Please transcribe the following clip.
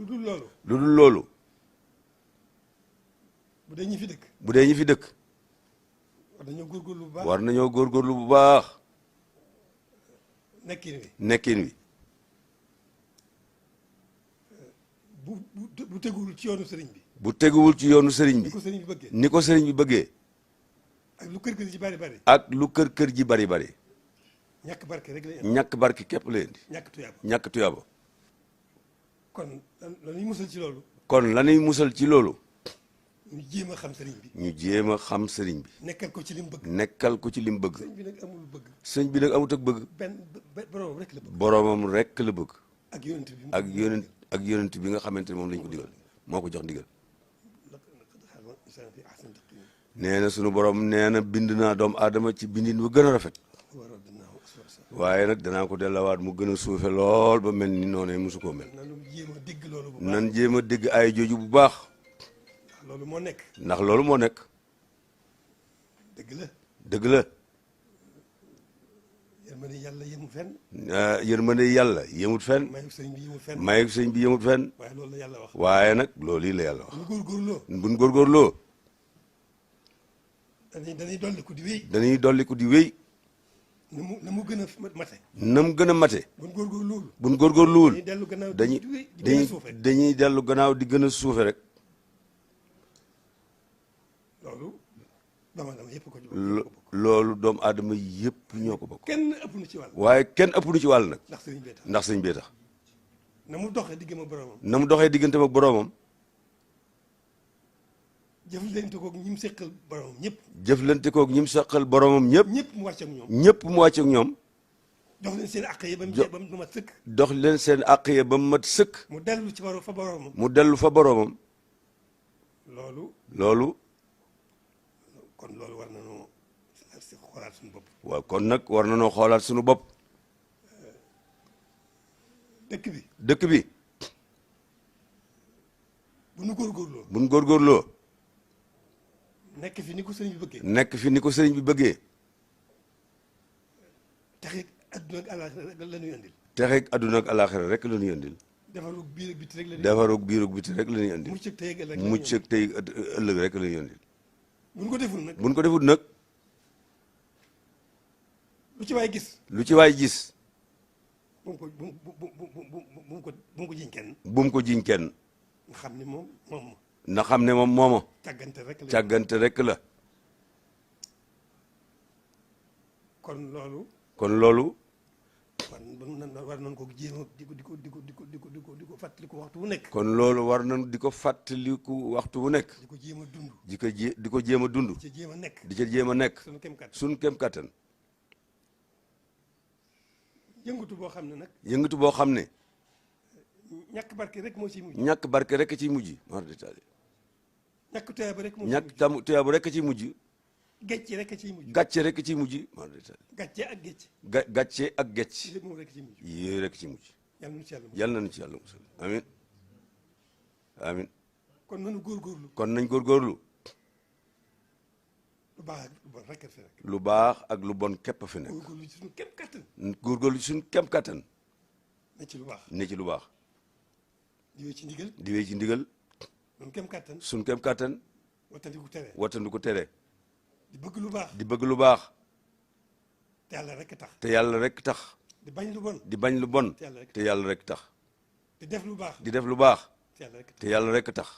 lu dul loolu. lu dul loolu. bu dee ñi fi dëkk. bu dee ñi fi dëkk. war nañoo góorgóorlu bu baax. war nañoo góorgóorlu bu baax. nekkin wi. bu teguwul ci yoonu sëriñ bi. bu teguwul ci yoonu sëriñ bi. ni ko sëriñ bi bëggee. ni ko sëriñ bi bëggee. ak lu kër kër ji bari bari. ak lu kër ji bari bari. ñàkk barke rek la indi. ñàkk barke képp la indi. ñàkk tuyaaba. kon lañuy musal ci loolu. kon lañuy musal ci loolu. ñu jéem a xam sëriñ bi. ñu jéem a xam sëriñ bi. nekkal ko ci lim bëgg. nekkal ko ci lim bëgg. sëñ bi nag amul bëgg. sëñ bi nag amut ak bëgg. boromam rek la bëgg. boromam rek la bëgg. ak yonent bi bi nga xamante ne moom lañ ko digal moo ko jox ndigal. nee na sunu borom nee na bind naa doomu aadama ci bindin bu gën a rafet. waaye nag danaa ko dellawaat mu gën a suufe lool ba mel ni noonu musu koo mel. nan jéem a dégg ay jooju bu baax. loolu moo nekk. ndax loolu moo nekk. dëgg la. dëgg la. yërmande yàlla yemut fenn. yërmande yàlla yemut fenn. mayu sëñ bi yemut fenn. mayu sëñ bi yemut fenn. waaye loolu la yàlla wax. waaye nag loolu yi la yàlla wax. buñ góorgóorloo. buñ góorgóorloo. dañuy dolliku di wéy. dañuy dolliku di wéy. na mu gën a mate. na mu gën a mate. buñ góorgóorluwul. buñ góorgóorluwul. dañuy dellu gannaaw dañuy dellu gannaaw di gën a suufe rek. loolu doomu aadama yëpp ñoo ko bokk. kenn ëpp nu ci wàll. waaye kenn ëpp nu ci wàll nag. ndax sëñ bee tax. ndax sëñ bee tax. na mu doxee diggante ak boromam. na mu doxee diggante ak boromam. jëflante koog ñi mu seqal boromam ñëpp. jëflante koog ñi mu seqal boromam ñëpp. ñëpp mu wàcc ak ñoom. ñëpp mu wàcc ak ñoom. dox leen seen àq yi ba mu mat sëkk. dox leen seen àq yi ba mu mat sëkk. mu dellu ci fa boromam. mu dellu fa boromam. loolu. kon loolu war nañoo xoolaat suñu bopp. waaw kon nag war nañoo xoolaat suñu bopp. dëkk bi. bu nu góorgóorloo. bu nu góorgóorloo. nekk fi ni ko sëriñ bi bëggee. nekk fi ni ko sëriñ bi bëggee. texeeg adduna ak alaaxira rek la ñuy andil. texeeg adduna ak alaaxira rek la ñuy andil. defarug biir ak biti rek la ñuy. defarug biir ak biti rek la ñuy andil. mucc ak tey ëllëg rek la ñuy andil. buñ ko deful nag. buñ ko deful nag. lu ci waay gis. lu ci waay gis. bu mu ko jiñ kenn. bu mu ko jiñ kenn. nga xam ne moom mooma. na xam ne moom mooma. càggante rek la. càggante rek la. kon loolu. war nañ ko jéem a di ko fàttaliku waxtu wu nekk. kon loolu war nañ di ko fàttaliku waxtu wu nekk. di ko jéem a dund. di ko jéem a dund. di ca jéem a nekk. di ca jéem a nekk. suñ kem kattan. yëngatu boo xam ne nag. yëngatu boo xam ne. ñàkk barke rek moo ciy mujj. ñàkk barke rek ciy mujj. ñàkk tuyaaba rek moo ciy mujj. ñàkk tuyaaba rek ciy mujj. gàcce rek ciy mujj. gàcce rek ciy mujj. gàcce ak gàcce. gàcce ak gàcc. moom rek ciy mujj. yooyu rek ciy mujj. yàlla nañu ci yàlla musal amin amin kon nañu góorgóorlu. kon nañ góorgóorlu. lu baax ak lu bon rek fi nekk. lu baax ak lu bon képp fi nekk. góorgóorlu ci suñu kem kattan. góorgóorlu ci suñu kem kattan. ne ci lu baax. ne ci lu baax. di wéy ci ndigal. di wéy ci ndigal. suñu kem kattan. suñu kem kattan. wattandiku tere. wattandiku tere. di bëgg lu baax. di bëgg lu baax. te yàlla rek tax. te yàlla rek tax. di bañ lu bon. di bañ lu bon. te yàlla rek tax. te yàlla rek tax. di def lu baax. di def lu baax. te yàlla rek tax. te yàlla rek tax.